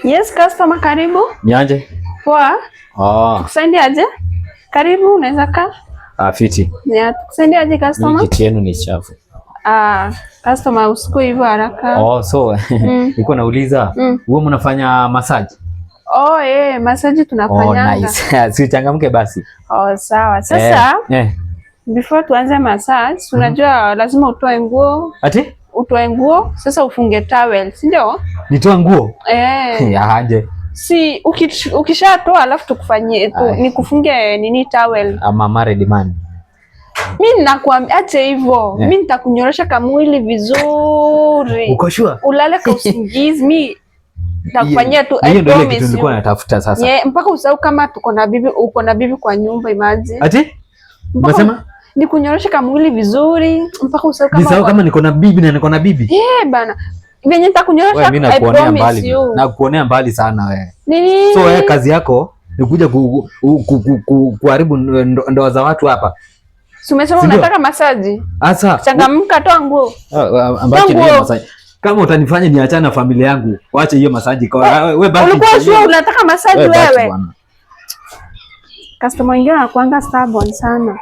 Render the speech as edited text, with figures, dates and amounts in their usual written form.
Yes, customer karibu. Niaje? Poa. Ah, Tukusaidie aje? Karibu, unaweza kaa. ah, fiti. Yeah, tukusaidie aje customer? Kiti yenu ni chafu. Ah, customer usiku hivyo haraka. Oh, so nilikuwa nauliza, wewe mnafanya massage? Oh, eh, massage Oh, tunafanyanga. nice. Si uchangamke basi. Oh, sawa. Sasa before tuanze massage, unajua lazima utoe nguo, Ati? utoe nguo, sasa ufunge towel, si ndio? Nitoa nguo? Eh. Aje. Si ukishatoa alafu tukufanyie tu, Ay. nikufunge nini towel. I'm a married man. Mi ninakuambia ache hivyo. Yeah. Mi nitakunyorosha kamwili vizuri. Uko sure? Ulale kwa usingizi. Mi nitakufanyia tu, Na I hiyo ndio ile promise kitu nilikuwa you. natafuta sasa. Yeah, mpaka usahau kama tuko na bibi, uko na bibi kwa nyumba, imagine. Ati? Mpaka Umesema? Nikunyoroshe kamwili vizuri mpaka usahau kama Nisahau uko- kama niko na bibi na niko na bibi. Eh, bana. Venye nitakunyorosha, Wewe, mimi I nakuonea promise mbali. you. Nakuonea mbali sana wewe. Nini? So wewe kazi yako ni kuja kuharibu ndoa za watu hapa. Si umesema Si ndio? unataka masaji? Asa Changamka, toa nguo. ambacho ni Nguo. hiyo masaji. Kama utanifanya niachane na familia yangu, wache hiyo masaji kwa wewe baki. Ulikuwa sure unataka masaji Wewe baki wewe? bwana. Customer wengine wanakuanga stubborn sana.